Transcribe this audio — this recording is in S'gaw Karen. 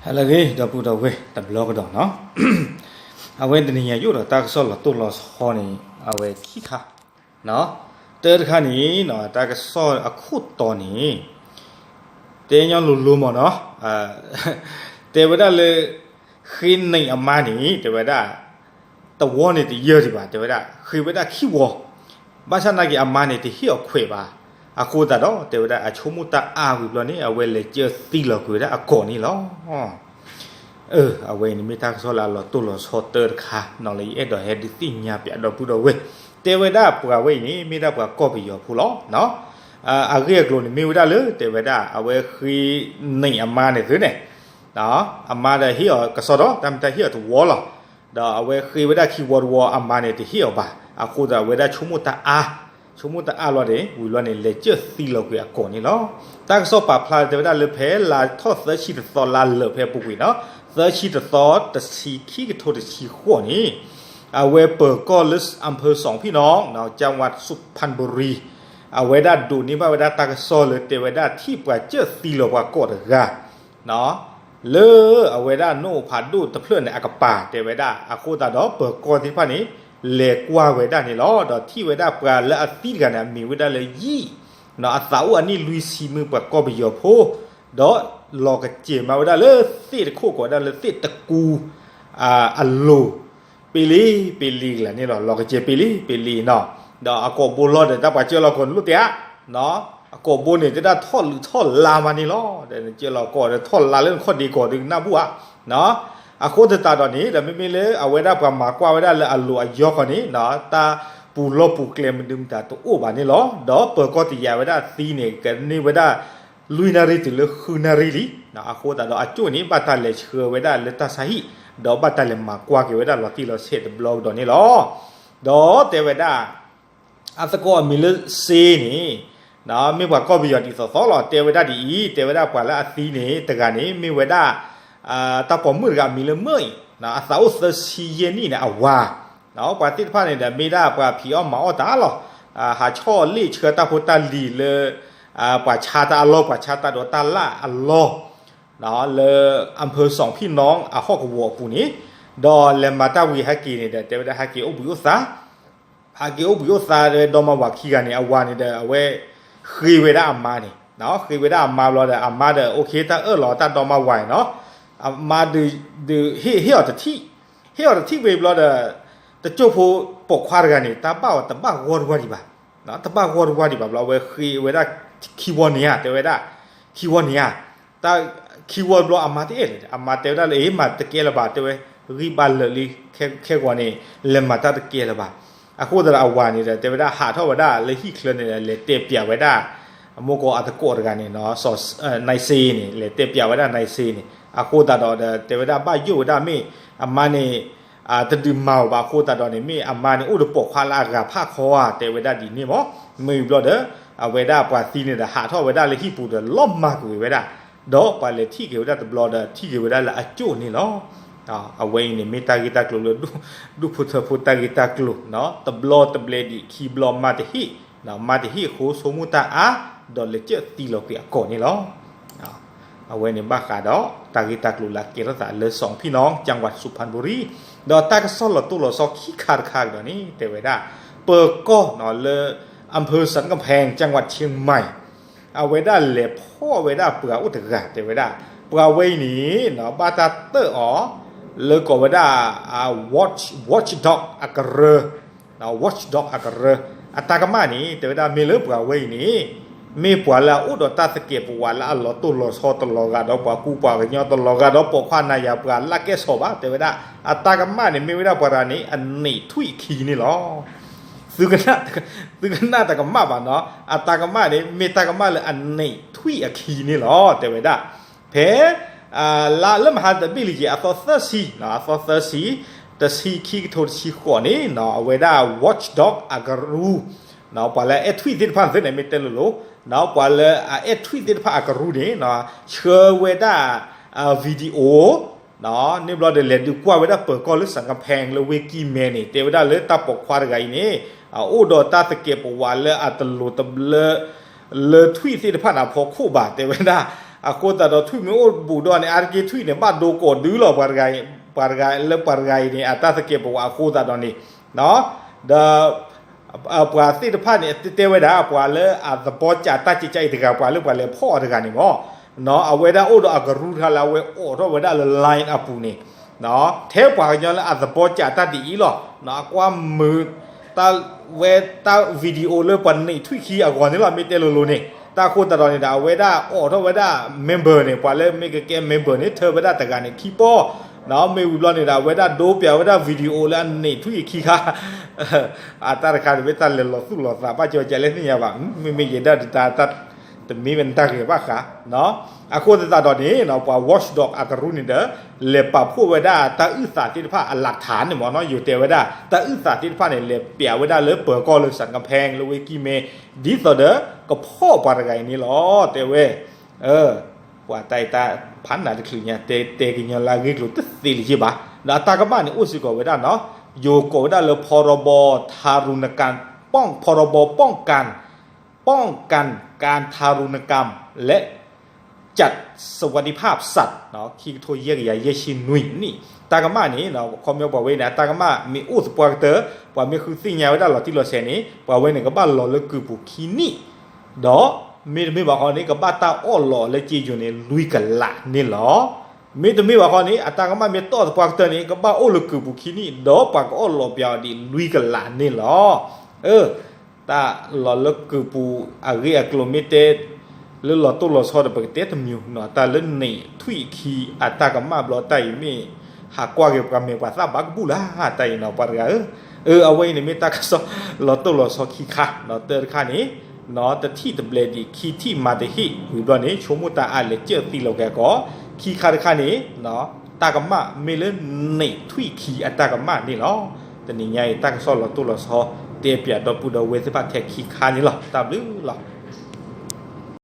ဟါလၢအဂ့ၤ ဒီပုၢ်ဒီဝဲၢ်တဘျီကဒီးနီၤ, အဝဲတနံၤညါယအိၣ်ဒီးတၢ်ကစီၣ်လီၤတိၢ်လီၤဆီန့ၣ် အဝဲခံခါ, တၢ်တခါန့ၣ်နီၤ တၢ်ကစီၣ်အခိၣ်တီန့ၣ် တဲညီလိၤလိၤမးနီၤ, တဲဝဲဒၣ်လၢ ဃ့န့ၢ်အမါန့ၣ် တဲဝဲဒၣ် တဝီန့ၣ်တယၢၢ်ဒံးဘၣ် တဲဝဲဒၣ် ဃ့ဝဲဒၣ်ခံဝီ, ဘၣ်ဆၣ်နာ်က့အမါန့ၣ် တဟ့ၣ်အီၤခွဲးဘၣ်, အဃိသတးဒီး တဲဝဲဒၣ်အဆိကမိၣ်တၢ်အါဝံၤဘျီန့ၣ် အဝဲလဲၤကၢသံလီၤကွံာ်ဝဲဒၣ်အကိာ်န့ၣ်လီၤ. အဝဲအံၤန့ၣ်မ့ၢ်တၢ်ကစီၣ်လၢအလီၤတိၢ်လီၤဆီတၢ်တခါနီၤ လၢယအဲၣ်ဒိးဟဲဒုးသ့ၣ်ညါပၠးဒီပုၢ်ဒီဝဲၢ်, တဲဝဲဒၣ်ပှၤဝဲအံၤန့ၣ် မ့ၢ်ဒၣ်ပှၤကီၢ်ပယီၤဖိလီၤ. အဂ့ၢ်အကျိၤန့ၣ်မ့ၢ်ဝဲဒၣ်လၢ တဲဝဲဒၣ် အဝဲဃ့န့ၢ်အမါန့ၣ်သုန့ၣ် အမါဒီးဟ့ၣ်အီၤကစီဒီ တၢ်မ့ၢ်တၢ်ဟ့ၣ်အီၤတဝီလီၤ. ဒီးအဝဲဃ့ဝဲဒၣ်ခံဝီတဝီ အမါန့ၣ်တဟ့ၣ်အီၤဘၣ်, အဃိသတးအဝဲဒၣ်ဆိကမိၣ်တၢ်အါ, ဆိကမိၣ်တၢ်အါလီၤန့ၣ် ဝံၤလီၤန့ၣ် လဲၤကၢသံလီၤကွံာ်အကိာ်န့ၣ်လီၤ. တၢ်ကစီၣ်ပာ်ဖျါတဲဝဲဒၣ်လၢ ဖဲလါထီၣ်သၢဆံတသီလါလၢာ်ဖဲအပူၤကွံာ်နီၤ သၢဆံတသီ တဆံခံကထိတဆံဃိးန့ၣ် အဝဲပၢၤကီၢ်လၢ อำเภอสองพี่น้อง จังหวัดสุพรรณบุรี အဝဲဒၣ်ဒိးန့ၢ်ဘၣ်ဝဲဒၣ်တၢ်ကစီၣ်လၢတဲဝဲဒၣ်ထံၣ်ပှၤကၢသံလီၤပှၤကိာ်တဂၤ လၢအဝဲဒၣ်နိၣ်ဖးဒိၣ်တဖျၢၣ်န့ၣ် အကပၤတဲဝဲဒၣ် အဃိသတးဒီးပၢၤကီၢ်သ့ၣ်တဖၣ်န့ၣ် လဲၤကွၢ်ဝဲဒၣ်န့ၣ်လီၤ. ဒီးထံၣ်ဝဲဒၣ်ပှၤလၢအသံတဂၤန့ၣ် အမံၤဝဲဒၣ်လၢယံၣ်, အသးအိၣ်အနံၣ်လွံၢ်ဆံမုၢ် ပှၤကီၢ်ပယီၤဖိ, ဒီးလီၤကစဲၤမးဝဲဒၣ်လၢသ့ၣ်တခိၣ်ကိးဝဲဒၣ်လၢသ့ၣ်တကူ အလိၤ ပ့လ့ပ့လ့ကလးန့ၣ်လီၤ. လီၤကစဲၤပ့လ့ပ့လ့နီၤ, ဒီးအကိာ်ဘိလီၤဒီး တၢ်ပှၤကၢလီၤကိာ်န့ၣ်လိၣ်တဲဧါ, အကိာ်ဘိန့ၣ် တဲဒၣ်ထီၣ်လုးထီၣ်လါမးန့ၣ်လီၤ. ဒီးနကၢလီၤကိာ်ဒီးထီၣ်လါလၢနခီၣ်ဒ့ကိာ်ဒီးကနၣ်ဘူၣ်ဧါ. အဃိသတးဒီးန့ၣ် ဒီးမ့မ့ၢ်လၢအဝဲဒၣ်ပှၤမၤကွၢ်ဝဲဒၣ်လၢအလိၤအယီၢ်ဃီန့ၣ် တၢ်ပူၤလီၢ်ပူၤကျဲမနုၤမတၤတအိၣ်ဘၣ်န့ၣ်လီၤ. ဒီးပၢၤကီၢ်တယာ်ဝဲဒၣ်သံန့ၣ် ကန့ၢ်ဝဲဒၣ် လွံၢ်နၣ်ရံၣ်တုၤလၢဃုနၣ်ရံၣ်လံ. အဃိသတးဒီးအကၠိၣ်န့ၣ် ဘၣ်တၢ်လဲၤဆှၢဝဲဒၣ်လၢတၢ်ဆါဟံၣ်, ဒီးဘၣ်တၢ်လဲၤမၤကွၢ်က့ၤဝဲဒၣ်လီၤတံၢ်လီၤဆဲးတဘျီကဒီးန့ၣ်လီၤ. ဒီးတဲဝဲဒၣ် အသကိးအမံၤလၢစ့န့ၣ် မ့ၢ်ပှၤကီၢ်ပယီၤဒ်သိးသိးလီၤ. တဲဝဲဒၣ်ဒ်အံၤ, တဲဝဲဒၣ်ပှၤလၢအသံန့ၣ် တဂၤန့ၣ် မ့ၢ်ဝဲဒၣ် တၢ်ပိာ်မုၣ်တဂၤအမံၤလၢမၢအံၤ, အသးအိၣ်သၢဆံယဲၢ်နံၣ်န့ၣ် အဝၤ, ပှၤသ့ၣ်တဖၣ်န့ၣ်ဒီး မ့ၢ်ဒၣ်ပှၤဖံးအီၣ်မၤအီၣ်တၢ်လီၤ. ဟးဆီၣ်လ့ၣ်ဆှၢတၢ်ဖိတၢ်လံၤလၢ ပှၤဆါတၢ်အလီၢ် ပှၤဆါတၢ်ဒိးတၢ်လၣ်အလီၢ် လၢ อำเภอสองพี่น้อง အဟီၣ်ကဝီၤအပူၤန့ၣ်, ဒီးလဲၤမၤတၢ်ဝံၤဟဲက့ၤန့ၣ်ဒီး တဲဝဲဒၣ်ဟဲက့ၤအိၣ်ဘှံးအိၣ်သါ, ဟဲက့ၤအိၣ်ဘှံးအိၣ်သါဒီး ဒီမါဝၤခံဂၤန့ၣ် အဝၤန့ၣ်ဒီး အဝဲဃ့ဝဲဒၣ်အမါန့ၣ်, ဃ့ဝဲဒၣ်အမါဘျီဒီး အမါဒီး အိၣ်ခ့ တၢ်အၢၣ်လီၤတၢ်ဒီမါဝၤန့ၣ်နီၤ, အမါဒုး ဟ့ၣ် ဟ့ၣ်အီၤတထံၣ်, ဟ့ၣ်အီၤတထံၣ်ဝံၤဘျီဒီး တကၠိၢ်ဖိပိာ်ခွါတဂၤန့ၣ် တၢ်ဘၣ်အီၤတဘၣ်ဂီၢ်တဝါဒံးဘၣ် တဘၣ်ဂီၢ်တဝါဒံးဘၣ်ဘျီ အဝဲဃ့ဝဲဒၣ်ခံဝီန့ၣ်ဧါ, တဲဝဲဒၣ် ခံဝီန့ၣ်ဧါ, တၢ် ခံဝီဘျီအမါတအဲၣ်လၢၤ အမါတဲဝဲဒၣ်လၢ အ့ မၤတကဲလၢၤဘၣ် တဲဝဲ, ဂံၢ်ဘါလၢာ်လံ ခဲဂီၤန့ၣ် လဲၤမၤတၢ်တကဲလၢၤဘၣ်. အဃိသတးဒီးအဝၤန့ၣ်ဒီး တဲဝဲဒၣ်ဟးထီၣ်ဝဲဒၣ်လၢဟံၣ်ချၢန့ၣ်ဒီး လဲၤတဲပၠးဝဲဒၣ် အမိၢ်ကီၢ်အသကိးတဂၤန့ၣ် နၢ်စ့န့ၣ် လဲၤတဲပၠးဝဲဒၣ်နၢ်စ့န့ၣ် အဃိသတးဒီးဒီး တဲဝဲဒၣ်ဘၣ်ယိၣ်ဝဲဒၣ်မ့ၢ် အမါန့ၣ် တဒုးမၤအီၤဘၣ်အဃိသတးဒီးန့ၣ် မ့ၢ်အမါန့ၣ်အိၣ်ဒီးပိာ်ခွါလၢအဂၤဖးခီဧါ တဲဝဲဒၣ်ဒ်န့ၣ်မး, မ့ၢ်ဘျီဒီး အဝဲဒၣ်ပှၤသံန့ၣ်ဒီးဟးထီၣ်ဝဲဒၣ်လၢဟံၣ်ပူၤဒီးလီၤမၢ်ကွံာ်ဝဲဒၣ်, ဒီးပှၤလဲၤထံၣ်က့ၤဝဲဒၣ်တဘျီဒီး ထံၣ်က့ၤဝဲဒၣ်လၢအကၠိၣ်န့ၣ်လီၤ. အဝဲအံၤန့ၣ်မ့ၢ်တၢ်ဂ့ၢ်တၢ်ကျိၤလၢ ဒူၣ်ဖိထၢဖိတၢ်ဂ့ၢ်တၢ်ကျိၤ, တဘျီတဘျဲဒံးခံဘျီမါတဟ့ၣ်, မါတဟ့ၣ်အဃိဆိကမိၣ်တၢ်အါ, ဒီးလဲၤကၢသံလီၤကွံာ်အကိာ်န့ၣ်လီၤ. အဝဲန့ၣ်ဘၣ်ဃးဒီးတၢ်ဂ့ၢ်တၢ်ကျိၤလၢအကဲထီၣ်သးလၢ สองพี่น้อง จังหวัดสุพรรณบุรี, ဒီးတၢ်ကစီၣ်လီၤတိၢ်လီၤဆီခံခါတခါကဒီးန့ၣ် တဲဝဲဒၣ် ပၢၤကီၢ်လၢ อำเภอสันกำแพง จังหวัดเชียงใหม่ အဝဲဒၣ်လဲၤဖီၣ်ဝဲဒၣ်ပှၤအိၣ်တဂၤ တဲဝဲဒၣ် ပှၤဝဲအံၤန့ၣ် ဘၣ်တၢ်တၢၣ်အီၤ လၢကိးဝဲဒၣ် watch watchdog အကရၢ watchdog အကရၢ အတၢ်ကမၣ်န့ၣ် တဲဝဲဒၣ်မ့ၢ်လၢပှၤဝဲအံၤန့ၣ် မ့ၢ်ပှၤလၢအအိၣ်ဒီးတၢ်သကဲးပဝးလၢအလီၤတိၢ်လီၤဆီတလီၤဂာ်ဒီးပှၤကူပှၤကညီတလီၤဂာ်ဒီးပိာ်ခွါနၤယၤပှၤလၢကဲဆီးဘၣ် တဲဝဲဒၣ် အတၢ်ကမၣ်န့ၣ် မ့ၢ်ဝဲဒၣ်ပှၤတဂၤန့ၣ် အနံးထွံၣ်အခံန့ၣ်လီၤ. သုကနၣ်တကမၣ်ဘၣ်နီၤ အတၢ်ကမၣ်န့ၣ် မ့ၢ်တၢ်ကမၣ်လၢအနံးထွံၣ်အခံန့ၣ်လီၤ တဲဝဲဒၣ် ဖဲ လါလၢမဟါတဘ့ၣ်လံက့ၤ အသီသၢဆံ အသီသၢဆံ တဆံခံကထိတဆံဃိးန့ၣ် အဝဲဒၣ် watchdog အကရူ ပှၤလၢအအဲၣ်ထွံၣ်သ့ၣ်တဖၣ်န့ၣ် မ့ၢ်တဲလိၤလိၤ ပှၤလၢအအဲၣ်ထွံၣ်သ့ၣ်တဖၣ်အကရူန့ၣ် ဆှၢဝဲဒၣ် video န့ၣ်ဘျီဒီးလဲၤဒုးကွၢ်ဝဲဒၣ်ပၢၤကီၢ်လၢ สันกำแพง လၢဝ့ၢ်ကံၢ်မဲန့ၣ် တဲဝဲဒၣ်လၢတၢ်ပိာ်ခွါတဂၤအံၤန့ၣ် အအိၣ်ဒီးတၢ်သကဲးပဝးလၢအတလိၤတဘျၢ လၢထွံၣ်သ့ၣ်တဖၣ်န့ၣ်အဖီခိၣ်ဘၣ် တဲဝဲဒၣ် အဃိသတးဒီးထွံၣ်မ့ၢ်အိၣ်ဘူးဒီးန့ၣ် အါတက့ၢ်ထွံၣ်န့ၣ် ဘၣ်ဒိကိးဒုလီၤ ပှၤတဂၤအံၤ, ပှၤတဂၤလၢပှၤတဂၤအံၤန့ၣ် အတၢ်သကဲးပဝးအဃိသတးဒီးန့ၣ်, ဒီး ပှၤသ့ၣ်တဖၣ်န့ၣ် တဲဝဲဒၣ် ပှၤလၢအသဘီကးတၢ်ကကးအံၤတဂၤ ပှၤလၢပှၤလဲၤဖီၣ်အီၤတဂၤန့ၣ်မ့ၢ်, အဝဲဒၣ်အိၣ်ဒီးအကရူၢ်တခါလၢအဝဲအိးထီၣ်ဝဲဒၣ်လၢ line အပူၤန့ၣ်, ထဲပှၤကညီလၢအသဘီကးတၢ်ဒ်အံၤလီၤ, အကွၢ်မုာ် တၢ်ဝဲတၢ် video လၢပှၤန့ၢ်ထွံၣ်ခံအဂီၢ်န့ၣ်လီၤ မ့ၢ်တဲလိၤလိၤန့ၣ်, တၢ်အဃိသတးဒီးန့ၣ်ဒီး အဝဲဒၣ်အိးထီၣ်ဝဲဒၣ် member န့ၣ် ပှၤလၢမ့ၢ်ကကဲ member န့ၣ် ထၢဝဲဒၣ်တဂၤန့ၣ်ခံပီၢ်, မ့ၢ်ဝံၤဘျီန့ၣ်ဒီး အဝဲဒၣ်ဒိပၠးဝဲဒၣ် video လၢအန့ၢ်ထွံၣ်ခံခါ အတၢ်တခါန့ၣ်မ့ၢ်တၢ်လဲၤလီၤသူၣ်လီၤသးဘၣ်ကီကလဲၣ်သ့ၣ်ညါဘၣ်, မ့မ့ၢ်ယဲဒၣ်ဒုးတၢ် တမ့ၢ်ဝဲနတၢ်ဂ့ၤဘၣ်ဃး, အဃိသတးဒီးန့ၣ် ပှၤ watchdog အကရူၢ်န့ၣ်ဒီး လဲၤပာ်ဖှိၣ်ဝဲဒၣ်တၢ်အုၣ်သးသ့ၣ်တဖၣ်အလးထးန့ၣ်မ့ၢ်နီၤ, ယိၤတဲဝဲဒၣ် တၢ်အုၣ်သးသ့ၣ်တဖၣ်န့ၣ် လဲၤပၠးဝဲဒၣ်လၢပၢၤကီၢ်လၢ စကဖဲ လၢဝ့ၢ်ကံၢ်မဲ ဒ်သိးဒီး ကဖီၣ်ပှၤတဂၤအံၤန့ၣ်လီၤ တဲဝဲ ပှၤတၢ်အံၤတၢ်ဖးနးတချုးညါ တဲတဲကညီလၢအဂ့ၢ်ကျိၤတသ့လၢၤဘၣ်, ဒီးအတၢ်ကမၣ်န့ၣ်အိၣ်စ့ၢ်ကီးဝဲဒၣ်နီၤ, ယိၤကိးဝဲဒၣ်လၢ พรบทารุณกรรม พรบป้องกัน ป้องกันการทารุณกรรม และจัดสวัสดิภาพสัตว์ ခံကထိယဲၢ်ကယၤယဲၢ်ဆံနွံနံၣ်, တၢ်ကမၣ်န့ၣ် ခီပညီပှၤဝဲန့ၣ် အတၢ်ကမၣ်မ့ၢ်အိၣ်သပှၢ်ကတၢၢ် ပှၤမ့ၢ်ဃုသ့ၣ်ညါဝဲဒၣ်လီၤတံၢ်လီၤဆဲးန့ၣ် ပှၤဝဲန့ၣ်ကဘၣ်လီၤလၢကုၢ်ပူၤခံနံၣ် ဒီးမ့တမ့ၢ်ဘၣ်ဃီန့ၣ် ကဘၣ်တၢ်အီၣ်လီးလၢစ့ယိၤန့ၣ် လွံၢ်ကလးန့ၣ်လီၤ. မ့တမ့ၢ်ဘၣ်ဃီန့ၣ် အတၢ်ကမၣ်မ့ၢ်တီၢ်သပှၢ်ကတၢၢ်န့ၣ် ကဘၣ်အိၣ်လၢကုၢ်ပူၤခံနံၣ် ဒီးပှၤကအီၣ်လီးပၠးအီၤဒံးလွံၢ်ကလးန့ၣ်လီၤ. အၢ တၢ်လီၤလၢကုၢ်ပူၤအဂ့ၢ်အကျိၤမ့ၢ်တဲ လၢလီၤတိၢ်လီၤဆီဒီး ပကတဲတမံၤနီၤ, တၢ်လၢန့ၢ်ထွံၣ်ခံအတၢ်ကမၣ်ဘျီ တၢ်အံၤမ့ၢ် ဟးကွၢ်က့ၤပှၤမဲာ်ပှၤသၣ်ဘၣ်ကဘူၣ်လၢတၢ်အံၤနီၤ ပှၤတဂၤဧၢ, အၢ အဝဲအံၤန့ၣ်မ့ၢ်တၢ်ကစီၣ်လီၤတိၢ်လီၤဆီခံခါနီၤ, တၢတခါန့ၣ် တထံၣ်တဘျဲးဒံး ခံထံၣ်မၤတဟ့ၣ်ဝံၤဘျီန့ၣ် ဆိကမိၣ်တၢ်အါလဲၤကၢၢ်သံလီၤက့ၤကီး, ခံခါတခါန့ၣ် တၢ်ကမၣ်မ့ၢ်လၢန့ၢ်ထွံၣ်ခံအတၢ်ကမၣ်န့ၣ်လီၤ. တနံၤညါအံၤ တၢ်ကစီၣ်လီၤတိၢ်လီၤဆီ တဲပၠးဒီပုၢ်ဒီဝဲၢ်သ့ၣ်တဖၣ်ထဲခံခါန့ၣ်လီၤ. တၢ်ဘျုးလီၤ.